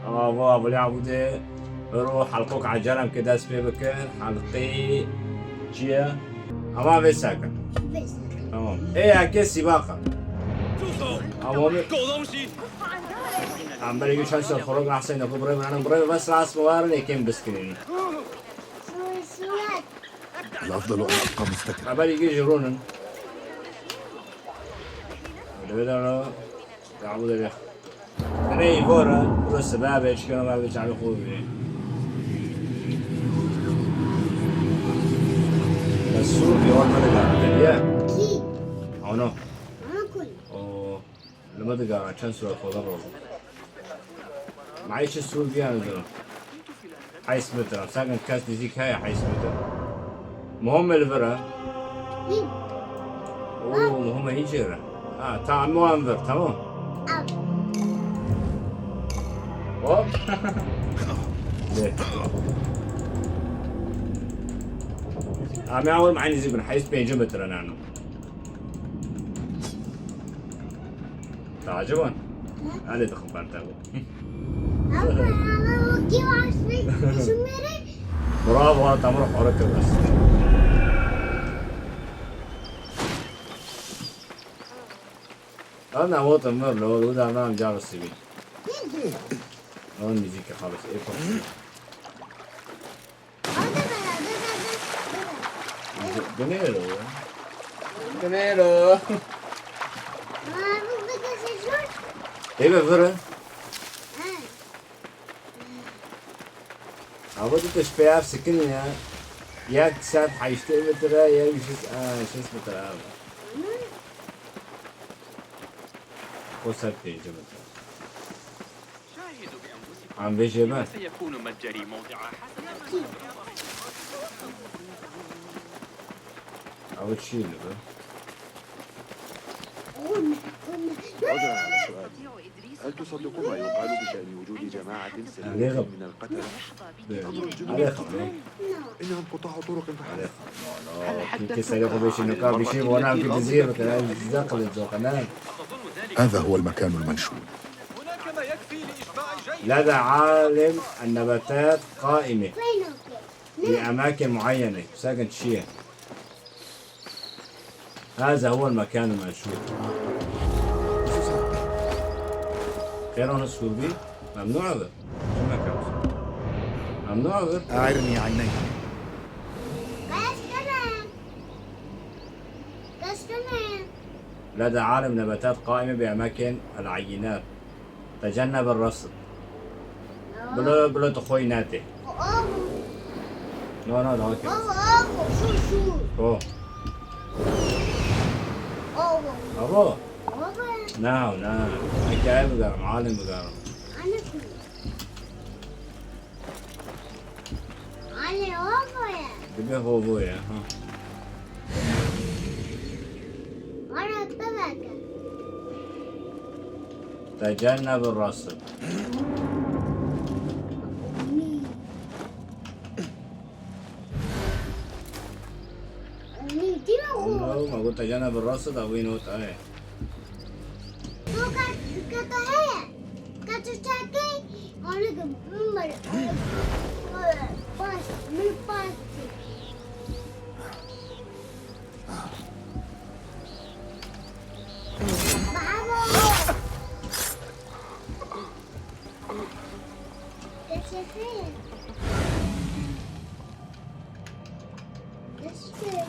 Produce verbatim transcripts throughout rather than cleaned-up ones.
Ama bu abone abone. Ro halkok acelem ke dest pê bike. Halkê çi ye? Ama vê sekin. Tamam. Ê, eke sîbaka. Ama onu... Em berê çend ser xorok rahseyne ku birê biranin birê bes ras mi warin êkêm biskinîn. الأفضل أن أبقى مستترا. Haberî ji rûnin. Öyle bir ara. Ya bu da bir. Nereye var? Burası bebe çıkıyor ama bir çabuk oluyor. Bes sûr bir ormana geldi ya. Kî? Onu. Ana koy. O. Li me digara çend sura kola rol. Mayîşê Sûr biyan dido. Heşt metre. Sakin kes nizîk heye heşt metre. Muhim li vir e. Hî. Oo, muhim e hiç yere. Ha, tamam vir, tamam. Al. Hop. De. Ama awal mayî nizîk bin, heşt pêncî metre nano. Taciban. Hadi takım partago. Ama, ama o kim açtı? Şunları. Bravo, tamam, harika. Ana, o tamam, lo, lo da nam car sibi. Onun müzik halis, e, Dinero. Dinero. Eve vire. Ama tu te şpê ev sikin ya. Yek ser heştê metre, yek şeş, a, şeş metre abi. O ser pêncî metre. Em vê jê me. Ew çi li vir? عذرا على سؤالي. هل تصدق ما يقال بشأن وجود جماعة سرية من القتلة؟ إنهم قطاع طرق فحسب. هذا هو المكان المنشود. لدى عالم النباتات قائمة بأماكن معينة. ساكن شيء. هذا هو المكان المنشود. خير هون السوري؟ ممنوع هذا. شو المكان؟ ممنوع هذا. أعرني عينيك. لدى عالم نباتات قائمة بأماكن العينات. تجنب الرصد. Bilo, bilo tu xwe yî netê. No, no, no, okay. Avo, avo, şû, şû. Oh. Avo. Avo? Avo. No, no. Heke ev bigerim, alim bigerim. Anne ku. Anne, avo ye. Dibe hovo ye, ha. Ana, bebek. تجنب الرصد. Nî. Nî, dî me xwe. Ama, ama, bu تجنب الرصد, da wî not, ay. To ka, ka to heye. Ka to çekê, onu da min ber. Pas, min pas. Bravo. Teşekkür ederim. Teşekkür ederim.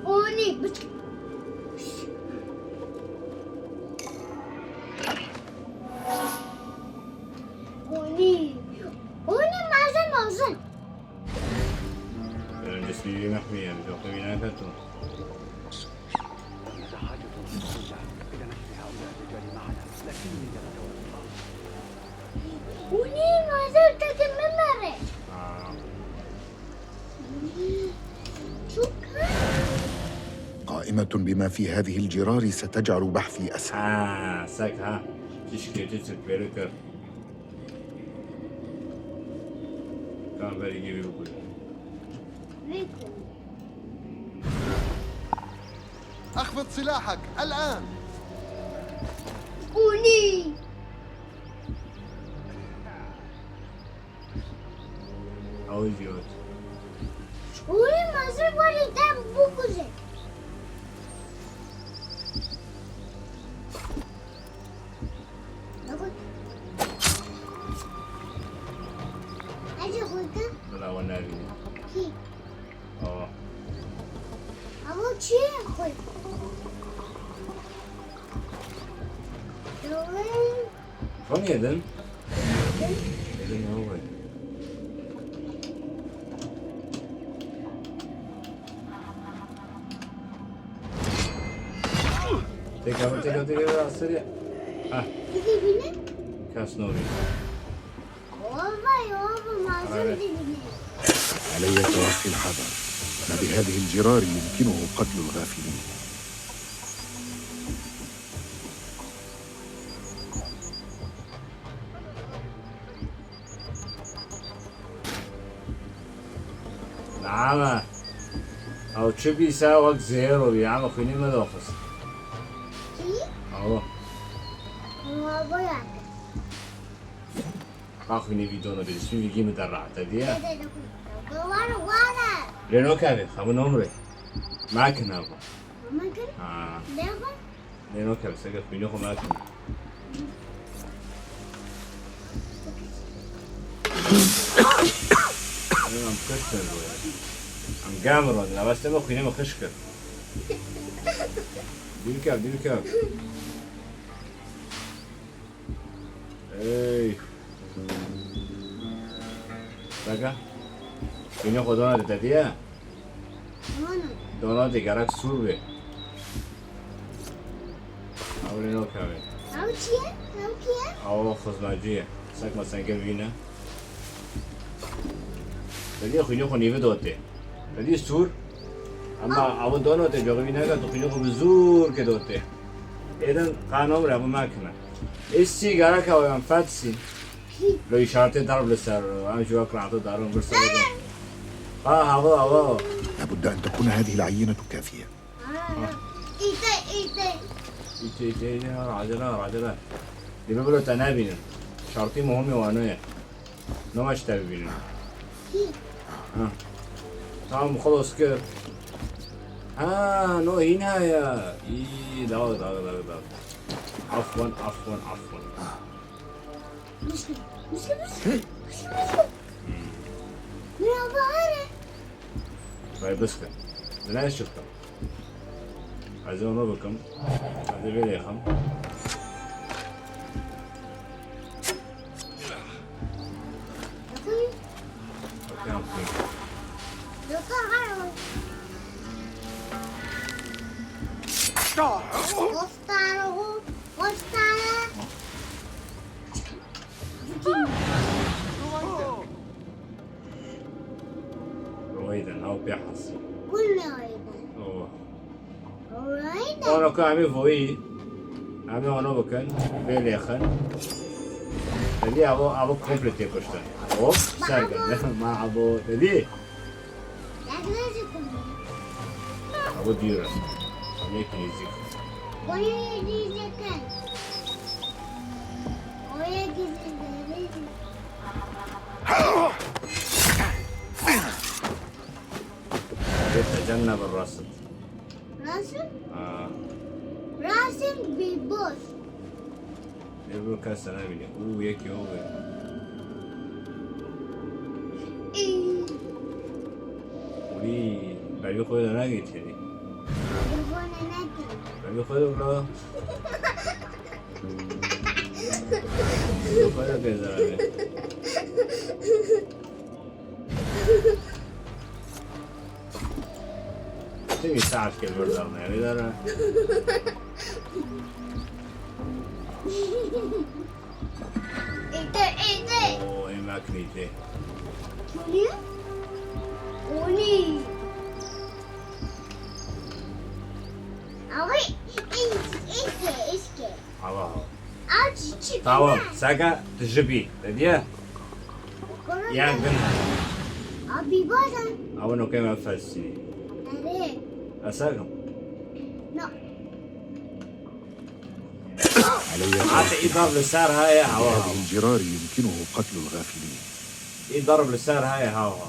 Oni, bıçk. Oni. Oni, mazın, mazın. Öncesi yürümek mi yani? Yok, yürümek mi? Hûnî mazin teke min mere. Çok. قائمة بما في هذه الجرار ستجعل بحثي أسهل. Ha, sek ha. Tişkê tu çi pêre kir. Kan verî gevî bikuyum. Vê ku. أخفض سلاحك الآن. Hûnî. Ew jî got. Hûnî mezin warî te bikuje. Bila we nebîne. Kî? Ava. Ava çi ye xwe? Dawên. Koniyê din? Din ava. Têkeve, têkeve, têkeve, aseriye. Ha. Bizi bîne? Kes nabîne. Ava, ava, mazin dibîne. علي تلقي الحذر، فبهذه الجرار يمكنه قتل الغافلين. Name. Ew çi bî se wek zêro bî, eme xwînê me doxist. Kî? Ew. Ava ya. Ka xwînê vî dono bê, dişmî vî gî min derra, te diye? Were, were. Lê nokevê, xemin omrê. Mekin ev. Mekin? Ha. Lê xwe? Lê nokevê, seke xwînê xwe mekin. Em kiştin ro. Em gem ro. Leweste me xwînê me xişk kir. Dîl kev, dîl kev. Ey. Seke. Xwînê xwe dona de te diye? Dona. Dona de gerek sûr be. Ew lê nokeve. Ew çi ye? Ew kî ye? Ew xizmecî ye. Sek me sengir vîne. Te diye xwînê xwe nîve dote. Te diye sûr. Ama ew dono te coxî neke, tu xwînê xwe bi zûr ke dote. Êdin qanom re bu makine. Ê sî gerek ew em fet sî. Lo îşaretê darb li ser, em ji wek rahat darin vir ser. Ha, hava, hava. لابد أن تكون هذه العينة كافية. Îte, îte. Îte, îte, îte, ha, acele, acele. Dê bibilo te nebînin. Şartî muhimê wano ye. Noma ji te bibînin. Kî? Ha. Tamam, xelas kir. Ha, no hîna ya. Î, daw, daw, daw, daw. Afwan, afwan, afwan. Mişkil, mişkil, mişkil. Mişkil, mişkil. Merhaba, are. Vay, biskit. Di ne şifte? Ez ê onu bikim. Ez ê vê lêxim. Bakayım. Bakayım. Of tane o. Of tane. Royden, ew pê hesî. Kul Royden. Oh. Royden. Ono ku em ê voyî, em ê ono bikin, vê lêxin. Te dî evo, evo komple tê kuştin. Hop, ser bin. Ma abo, te dî? Yaklaşık mı? Evo dîr e. Yek nêzîk. Boya yediyecekler. Boya gizli. Tecennebe Rasid. Rasid? Ha. Rasid bir boş. Ê, bi kes te nebîne. Û, yekî ew be. Ey. Wî, bevî xwe de nagê têrî. Bevî xwe de bira. Bevî xwe de bira. Bevî xwe de pê zerarê. Timî saet kir bir derne, yani dara. Ete, ete. Oo, emek neydi? Kuni? Kuni. Abi, iske, iske. Allah Allah. Aç, çık. Tamam, saka tu ji bî. Te diye? Kurun. Yak din. Abi, bazen. Ama no kema fesini. Ere. Asakum. No. علي. Hata î darb li ser heye hewa hewa. الجرار يمكنه قتل الغافلين. Î darb li ser heye hewa hewa.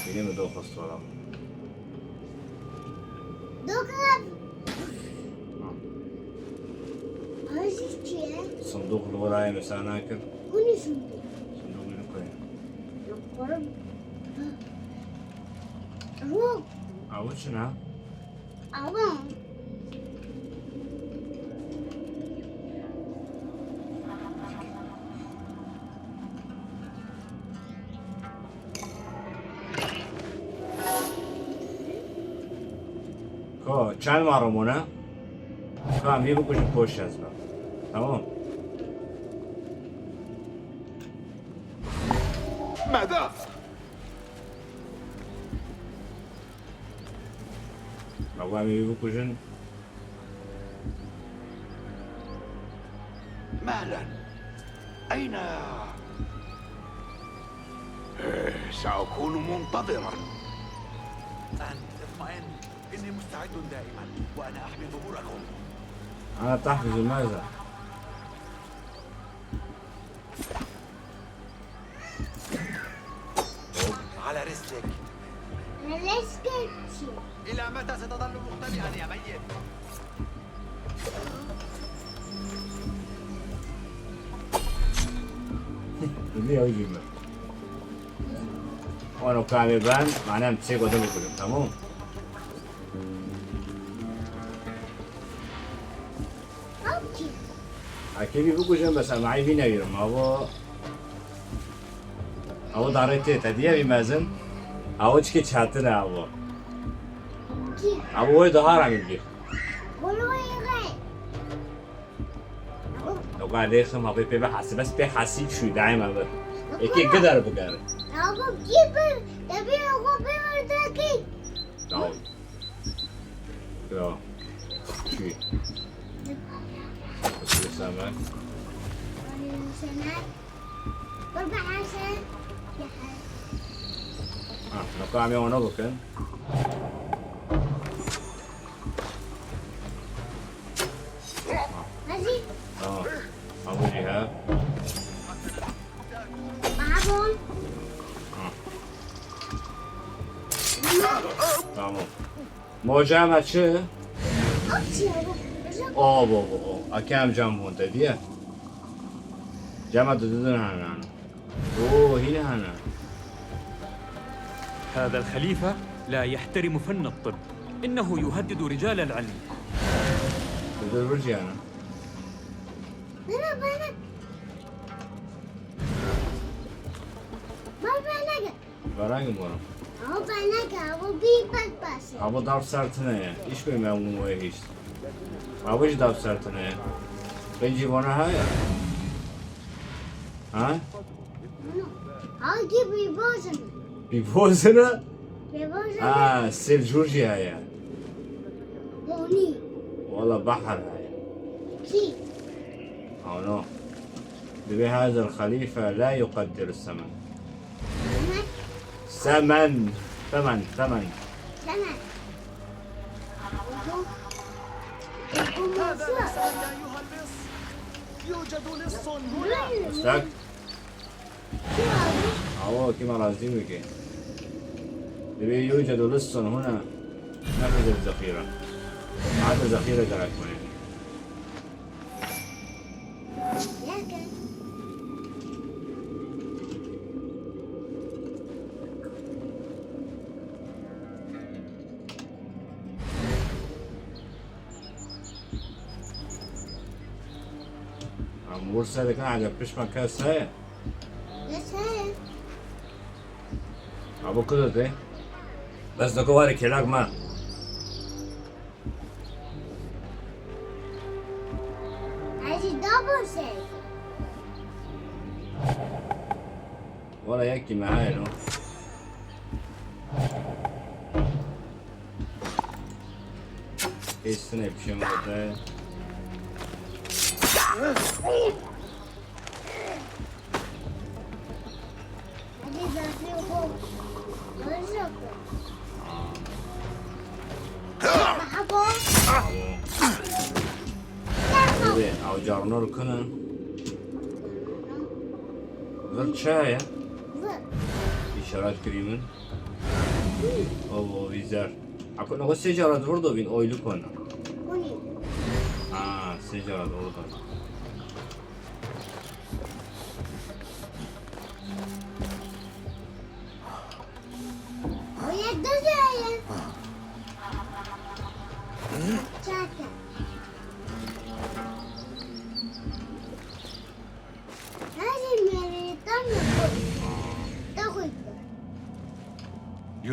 Bînê min doxist wala. Doktor. Ha. Aziz çi ye? Sindoq li wira ye, mesela nakir. Hûn ê sindoq. Sindoq li ku ye? Doktorum. Ruh. Awi çi ne? Awa. Ko, çend maro mone? Ko, em vî bikujin poş ez be. Tamam. ماذا؟ Baba, em ê wî bikujin. مهلا. أين؟ إيه، سأكون منتظرا. أنت اطمئن، إني مستعد دائما، وأنا أحمي ظهوركم. أنا تحفظ ماذا؟ على رسلك. على رسلك. إلى متى ستظل مختبئا يا ميت؟ Dibî ew jî me. Wan o kamê ben, mane em çê gotin bikulim, tamam? Akê vî bikujin, bes em ayê vî negirin. Avo, avo darê tê, te diye vî mezin. Avo çikê çatin e avo. Avo wê dahar em vî. Ego lê xim, avo pê ve hasi, bes pê hasi çû, daima bi. Eke gider bigere. Avo kî bi, te bî ego pê ve te kî. Tamam. Ya. Çi? Selam. Aleyküm selam. Baba Hasan. Ha, nokta em ê wana bikin. Hacı. Tamam. Ha, bu jî he. Baba. Ha. Tamam. Moca me çi? Aç ya, bak. O, bo, bo, o. Akem cam hon te diye. Cama dududun hana. O, hine hana. هذا الخليفة لا يحترم فن الطب. إنه يهدد رجال العلم. Dudur bir cihana. Bana, bana. Bana, bana. Verangê moro. Abo beneke, abo bî bek baş e. Abo dav ser tine ye. Îş koy me û wê hîşt. Abo jî dav ser tine ye. Qencî vana heye. Ha? Abo kî bî bozin. Bî bozin e? Bî bozin e. Ha, Selcûr jî heye. Bonî. Wala bahar heye. Kî? Ano. Divê هذا الخليفة لا يقدر الثمن. Semen. Semen, semen. Semen. هذا لص يا أيها اللص. يوجد لص هنا. Mustak. Awo, kî me razî bike. Divê يوجد لص هنا. نفذ الذخيرة. Hate zexîre gerek me. Em wir ser dikin, ege pişt me kes heye. Kes heye. Abo ku dide? Bes diko were kêlak me. Ez jî dabû ser. Wala yekî me heye no. Hêstine bir şey mi oldu? Hadi zaten yok. Barış yok. Aha, bu. Carno rukine. Vir çi heye? Îşaret kirî min. O, o, vîzer. Ako, no, sê cara di vir do bîn, oylu kona. Ha, sê cara di vir do.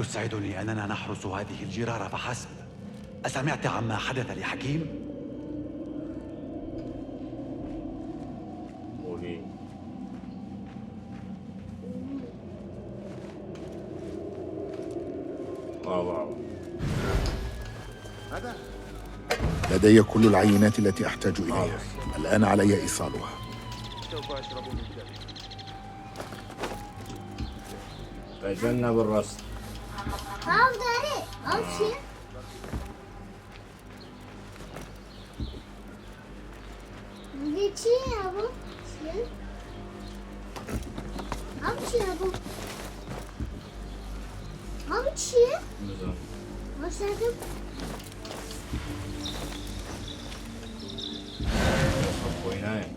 يسعدني أننا نحرس هذه الجرار فحسب. أسمعت عما حدث لحكيم؟ لدي كل العينات التي أحتاج إليها. الآن علي إيصالها. تجنب الرصد. Al gari, al şey. Geçiyor bu. Şey. Al şey bu. Al şey. Başladım. Oynayın.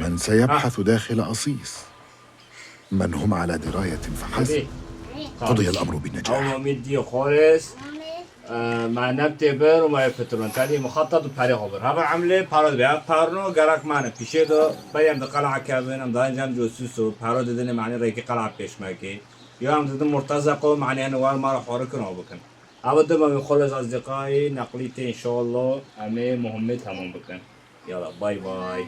من سيبحث داخل أصيص؟ من هم على دراية فحسب. قضي الأمر بالنجاح. Ew Omîd diye xores. Me neb tê bir û me yê pitirûn. Tedî muxatat û perê xwe bir. Hava emlê paro dibe. Ev parno gerek mane. Pişê do berî em di qelakê bin, em dayên cem cosûs û paro didinê, manî rêkî qela pêşmekê. Ya em didin murtezeko, manî yani war mara xwarikin o bikin. Ama dima min xwe lez azdiqayî neqlî tê, inşallah em ê muhimmê temam bikin. Yala, bay bay.